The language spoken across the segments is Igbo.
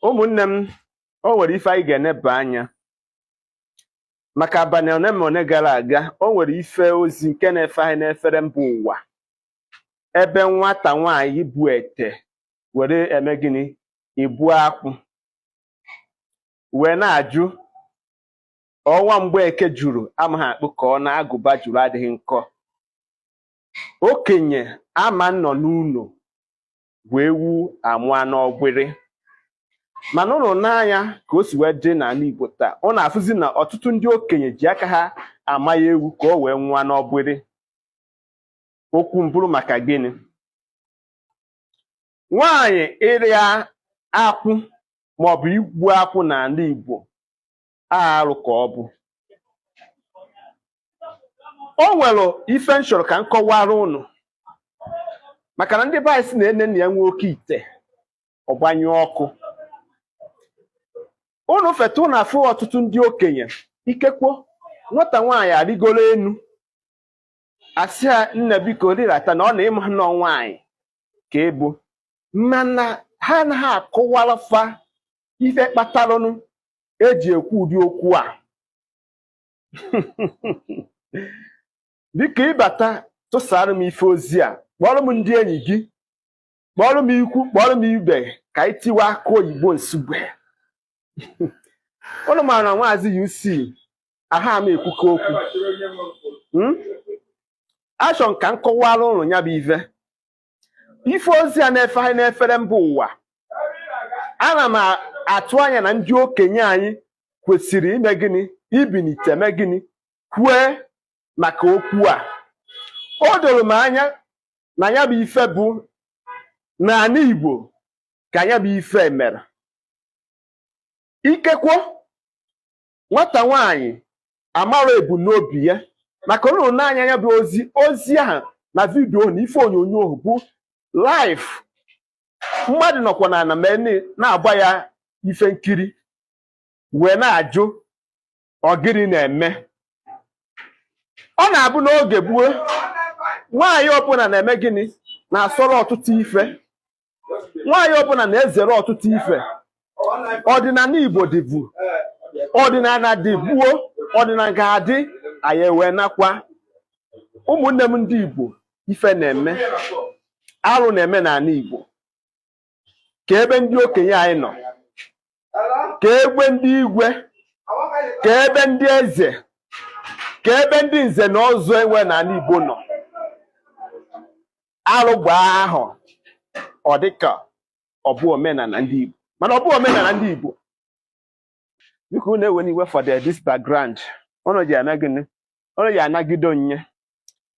Ụmụnne m, o nwere ife anyị ga-eneba anya maka abalị one ma one gara aga. O nwere ife ozi nke na-efe anyị n'efere mba ụwa, ebe nwata nwaanyị bu ete were eme gịnị, ebu akwụ, wee na-ajụ ọnwa mgbeke juru amaghị akpụ ka ọ na agụba juru adịghị nkọ. Okenye ama nọ n'ụlọ wee wu amụa n'ọgbịrị. Mana ụnụ n'anya ka o si wee dị n'ala Igbo taa, ọ na-afụzi na ọtụtụ ndị okenye ji aka ha ama ya ewu ka o wee nwụọ n'ọgbịrị. Okwu mbụrụ maka gịnị? Nwaanyị ịrịa akwụ maọbụ igbu akwụ n'ala Igbo, arụ ka ọ bụ. O nwere ife m chọrọ ka m kọwara ụnụ, maka na ndị be anyị sị na ene nna ya nwee oke ite, ọgbanyụ ọkụ. Ụnụ feta, ụnụ afụ ọtụtụ ndị okenye, ikekwo nwata nwaanyị arịgoro enu, asị ha, "Nne, biko rịrata," na ọ na ịma nọ nwaanyị ka ịbụ. Mana ha anaghị akọwara fa ife kpatarụnụ eji ekwu ụdị okwu a. Biko, ịbata tụsara m ife ozi a, kpọrọ m ndị enyi gị, kpọrọ m ikwu, kpọrọ m ibe, ka anyị tiwa aka oyibo nsugbe. Ụnụ maara na Maazị UC aha m ekwuka okwu. Achọ m ka m kọwara ụnụ ya bụ ife. Ife ozi a na-efe anyị n'efere mba ụwa, ana m atụ anya na ndị okenye anyị kwesịrị ime gịnị? Ibinite, mee gịnị? Kwue maka okwu a. O doro m anya na ya bụ ife bụ n'ala Igbo ka ya bụ ife mere. Ikekwo nwata nwaanyị amara ebumnobi ya, maka ụlọ n'anya ya bụ ozi, ozi ahụ na video na ife onyonyo bụ live, mmadụ nọkwa na ana mee na-agba ya ife nkiri, wee na-ajụ ọ gịnị na-eme. Ọ na-abụ n'oge gboo, nwaanyị ọbụla na-eme gịnị? Na-asọrọ ọtụtụ ife. Nwaanyị ọbụla na-ezere ọtụtụ ife. Ọdịnala Igbo dịbu, ọdịnala dị gbuo, ọdịnala ga-adị. Anyị ewee nakwa. Ụmụnne m ndị Igbo, ife na-eme, arụ na-eme n'ala Igbo. Ka ebe ndị okenye anyị nọ, ka ebe ndị igwe, ka ebe ndị eze, ka ebe ndị nze na ọzọ enwe n'ala Igbo nọ. Arụ gbaa ahụ, ọ dịka ọ bụ omenala ndị Igbo, mana ọ bụ omenala ndị Igbo. Biko, unu ewe n'iwe for the this background. Unu ji eme gịnị? Unu ji anagide onyinye.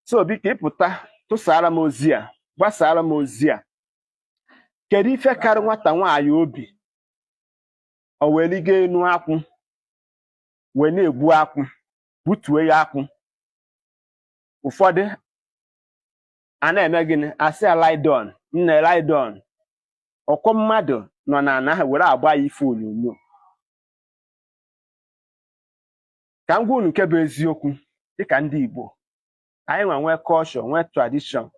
So biko, ịpụta tụsara m ozi a, gbasara m ozi a. Kedu ife karị nwata nwaanyị obi o wee ligo enu akwụ wee na-egbu akwụ, gbutue ya akwụ? Ụfọdụ a na-eme gịnị? Asị ya, "Lie down, nne, lie down." Ọkwọ mmadụ nọ na ana ahụ were agba ya ife onyonyo. Ka m gwa unu nke bụ eziokwu, dịka ndị Igbo anyị nwe nwee culture, nwee tradition,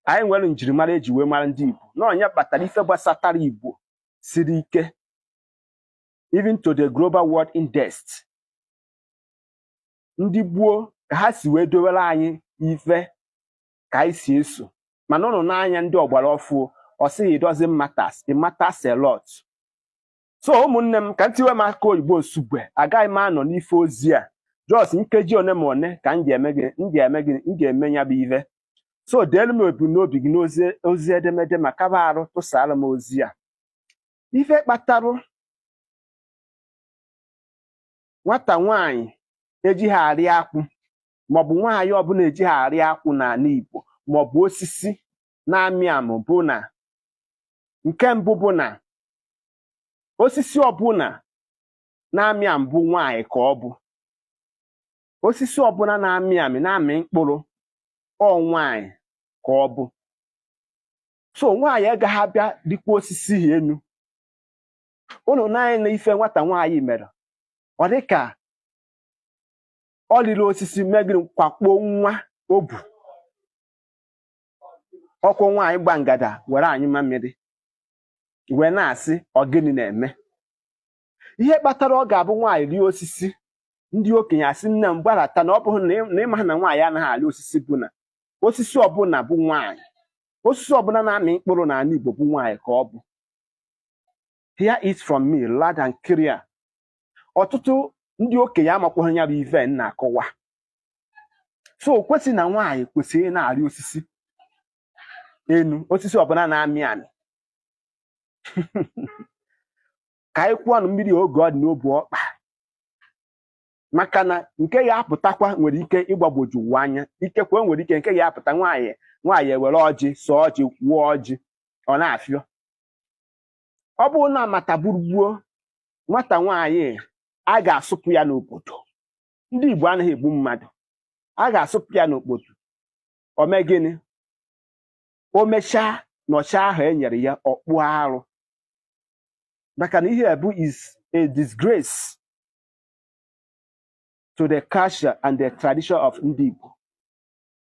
anyị nwere njirimara eji wee mara ndị Igbo, na onye kpatara ife gbasatara Igbo siri ike, even to the global world index. Ndị gboo ka ha si wee dowere anyị ife ka anyị si eso. Mana ụnụ n'anya ndị ọgbara ọfụ, ọ sịghị it doesn't matters, it matters a lot. So ụmụnne m, ka m tiwe m aka oyibo nsugbe. Agaghị m anọ n'ife ozi a, just nkeji one ma one ka m ga-eme gị, m ga-eme gị, m ga-eme ya bụ ife. So deelu m ebumnobi gị n'ozi ozi edemede, ma kaba arụ tụsara m ozi a. Ife kpatarụ nwata nwaanyị ejighị arị akwụ, maọbụ nwaanyị ọbụla ejighị arị akwụ n'ala Igbo, maọbụ osisi na-amị amụ, bụ na nke mbụ bụ na osisi ọbụla na-amị amụ bụ nwaanyị ka ọ bụ. Osisi ọbụla na-amị amị, na-amị mkpụrụ, ọ nwaanyị ka ọ bụ. So nwaanyị agaghị abịa dịkwa osisi ha enu. Unu n'anya na ife nwata nwaanyị mere, ọ dị ka ọ liri osisi megịrị kwakpo nwa o bu. Ọkụ nwaanyị gba ngada were anyụ mamịrị. Wee na-asị, ọ gịnị na-eme? Ihe kpatara ọ ga-abụ nwaanyị rie osisi, ndị okenye asị, "Nne m, gbadata," na ọ bụghị na ịma na nwaanyị anaghị arị osisi, bụ na osisi ọbụla bụ nwaanyị, osisi ọbụla na-amị mkpụrụ n'ala Igbo bụ nwaanyị ka ọ bụ. Hear it from me loud and clear. Ọtụtụ ndị okenye amakwaghị ya bụ ife m na-akọwa. So o kwesị na nwaanyị kwesịrị ị na-arị osisi enu, osisi ọbụla na-amị amị. Ka anyị kwụọ nụ mmiri oge ọ dị n'obu ọkpa, maka na nke ya apụtakwa nwere ike ịgbagwoju ụwa anya. Ikekwe nwere ike nke ya apụta, nwaanyị ewere ọjị, sọọ ọjị, wuo ọjị, ọ na-afịọ. Ọ bụrụ na amata gburugburu nwata nwaanyị, a ga-asụpụ ya n'obodo. Ndị Igbo anaghị egbu mmadụ. A ga-asụpụ ya n'obodo. O mee gịnị? O mechaa nọchaa ahụ e nyere ya, ọkpụ arụ, maka na ihe a bụ is a disgrace to the culture and the tradition of ndị Igbo.